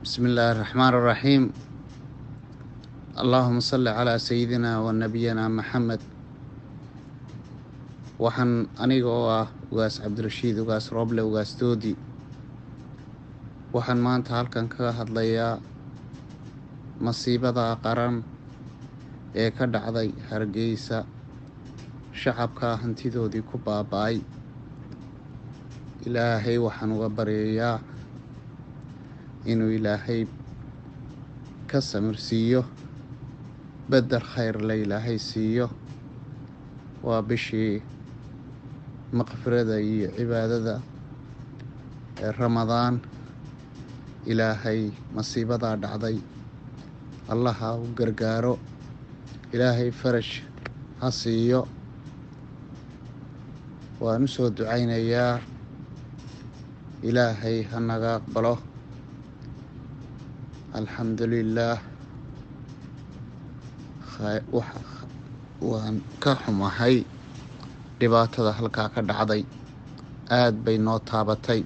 Bismi illaahi araxmaan araxiim. Allaahuma salli calaa sayidina wa nabiyina Maxamed. Waxaan aniga oo ah Ugaas Cabdirashiid Ugaas Rooble Ugaas Doodi, waxaan maanta halkan kaga hadlayaa masiibada qaran ee ka dhacday Hargeysa, shacabka hantidoodii ku baaba-ay. Ilaahay waxaan uga baryayaa inuu Ilaahay ka samirsiiyo, bedel khayr la Ilaahay siiyo. Waa bishii maqfirada iyo cibaadada ee Ramadaan. Ilaahay masiibadaa dhacday Allaha u gargaaro, Ilaahay farash ha siiyo. Waan u soo ducaynayaa, Ilaahay ha naga aqbalo. Alxamdu lilaah. Waan ka xumahay dhibaatada halkaa ka dhacday, aada bay noo taabatay.